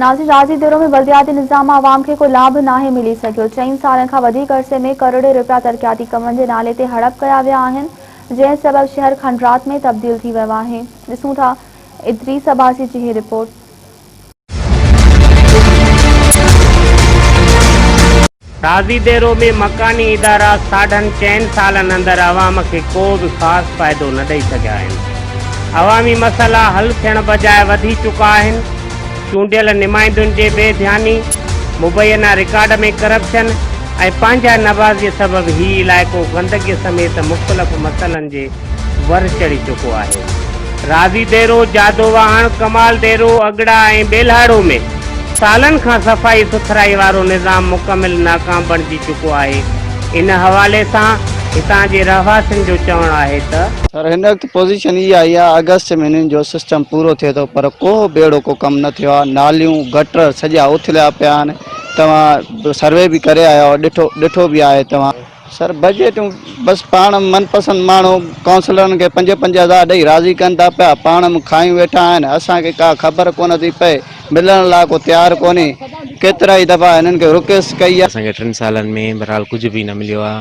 ناظرين راضي ديرو ۾ بلدياتي نظام مان عوام کي ڪو لاڀ ناهي ملي سگهيو، چئن سالن کان وڌيڪ عرصي ۾ ڪروڙين رپيا ترقياتي ڪمن جي نالي تي هڙپ ڪيا ويا آهن، جنهن سبب شهر کنڊرات ۾ تبديل ٿي ويو آهي. ڏسون ٿا ادريس عباسي جي هي رپورٽ. راضي ديرو ۾ مڪاني ادارا ساڍن چئن سالن اندر عوام کي ڪو به خاص فائدو نه ڏئي سگهيا آهن. عوامي مسئلا حل ٿيڻ بجاء وڌي چڪا آهن. چونڊيل نمائندن جي بي ڌياني، مبينا رڪارڊ ۾ ڪرپشن ۽ پنهنجا نوازي سبب هي علائقو گندگي سميت مختلف مسئلن جي ور چڙهي چڪو آهي. راضي ديرو، جادو واهڻ، ڪمال ديرو، اڳڙا ۽ ٻيلهاڙو ۾ سالن کان صفائي سٿرائي وارو نظام مڪمل ناڪام بڻجي چڪو آهي، ان حوالي سان هتان جي رهواسين جو چوڻ آهي ته. سر هن وقت پوزيشن اها آئي آهي آگسٽ ۾ هنن جو سسٽم پورو ٿئي ٿو پر ڪو به اهڙو ڪو ڪم نه ٿيو آهي ناليون گٽر سڄا اٿليا پيا آهن توهان سروي به ڪري آيا آهيو ڏٺو ڏٺو به آهي توهان سر بجيٽون بس پاڻ من پسند ماڻهو ڪائونسلرن کي پنج پنج هزار ڏئي راضي ڪن ٿا پيا پاڻ م کايون ويٺا آهن اسان کي ڪا خبر ڪونه ٿي پئي ملڻ لاء ڪو تيار ڪونهي ڪيترا ئي دفعا هنن کي رڪويسٽ ڪئي آهي. اسان کي ٽن سالن ۾ بھرحال ڪجهه به نه مليو آ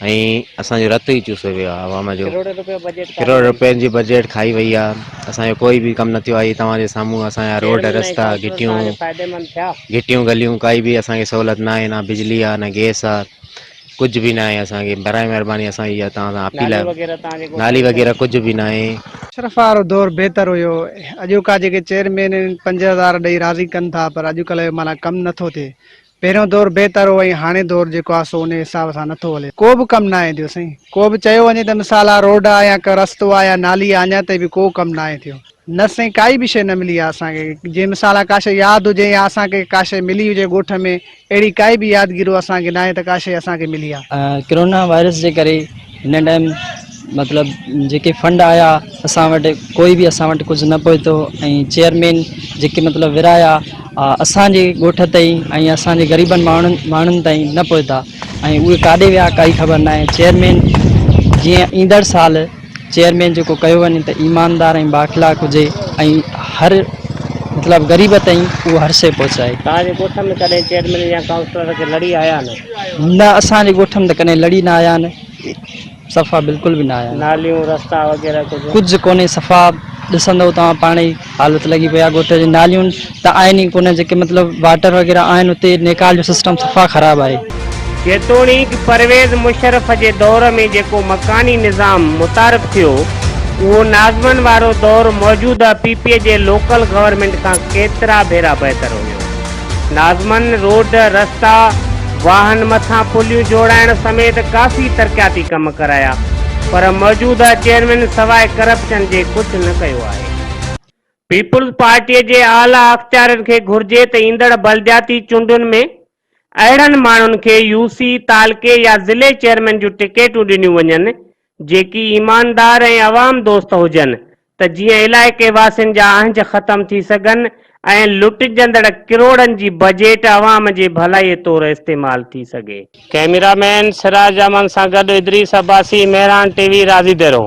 ۽ اسان جو رت ئي چوسيو ويو آ عوام جو ڪروڙ روپين جي بجيٽ کائي وئي آ اسان جو ڪوئي به ڪم نه ٿيو آ هي توهان جي سامهون اسان جا روڊ رستا گهٽيون گهٽيون گليون ڪائي به اسان کي سهولت نه آهي نه بجلي آ نه گيس آ ڪجهه به ناهي اسان کي برائي مهرباني اسان جي اها توهان سان اپيل آهي نالي وغيره ڪجهه به ناهي. اشرف وارو دور بهتر هيو اڄوڪا جيڪي چيئرمين آهن 5000 ڏئي راضي ڪن ٿا پر اڄڪلهه جو معنيٰ ڪم نٿو ٿئي پهريون دور بهتر هو ۽ هاڻي دور جيڪو آهي سو انهي حساب سان نٿو هلي ڪو به ڪم ناهي ٿيو سائين ڪو به چيو وڃي ته مثال آ روڊ آ يا ڪو رستو آ يا نالي آ اڃا تائين به ڪو ڪم ناهي ٿيو. نه سائين ڪائي به شيء نه ملي آ اسان کي جي مثال آ ڪا شيء ياد هجي يا اسان کي ڪا شيء ملي هجي ڳوٺ ۾ اهڙي ڪائي به يادگيرو اسان کي ناهي ته ڪا شيء اسان کي ملي آ. ڪرونا وائرس جي ڪري هن ٽائيم مطلب جيڪي فنڊ آيا اسان وٽ ڪوئي به اسان وٽ ڪجهه نه پهتو ۽ چيئرمين جيڪي مطلب ورهايا اسان جي ڳوٺ تائين ۽ اسان جي غريبن ماڻهن ماڻهن تائين نه پهتا ۽ اهي ڪاڏي ويا ڪائي خبر ناهي چيئرمين جيئن ايندڙ سال چيئرمين جيڪو ڪيو وڃي ته ايماندار ۽ بااخلاق هجي ۽ هر مطلب غريب تائين اهو هر شيء پهچائي. توهان جي ڳوٺ ۾ ڪڏهن چيئرمين يا ڪائونسلر کي لڙي آيا آهن؟ نه اسان جي ڳوٺ ۾ ته ڪڏهن لڙي نه آيا آهن صفا بلڪل به نه آيا آهن. ناليون رستا وغيره ڪجهه؟ ڪجهه ڪونهي صفا ڏسندو توهان پاڻ ئي حالت لڳي پئي آهي ڳوٺ جي ناليون ته آهن ئي ڪونه جيڪي مطلب واٽر وغيره آهن اتي نيڪال جو سسٽم صفا خراب آهي. جيتوڻيڪ پرويز مشرف جي دور ۾ جيڪو مڪاني نظام متعارف ٿيو اهو ناظمن وارو دور موجوده پي پي جي لوڪل گورنمينٽ کان ڪيترا ڀيرا بهتر هيو. ناظمن روڊ، رستا، واهن مٿان پليون جوڙائڻ سميت ڪافي ترقياتي ڪم ڪرايا پر موجوده چيئرمين سواء ڪرپشن جي ڪجهه نه ڪيو آهي. پيپلز پارٽيء جي اعليٰ اختيارين کي گهرجي ته ايندڙ بلدياتي چونڊن ۾ اهڙن ماڻهن کي يو سي، تعلقي يا ضلعي چيئرمين جون ٽڪيٽون ڏنيون وڃن، جيڪي ايماندار ۽ عوام دوست هجن ته جيئن علائقي واسين جا اهنج ختم ٿي سگهن ۽ لٽجندڙ ڪروڙن جي بجيٽ عوام جي ڀلائي طور استعمال ٿي سگهي. ڪئميرا مين سراج احمد سان گڏ ادريس عباسي، مهراڻ ٽي وي، راضي ديرو.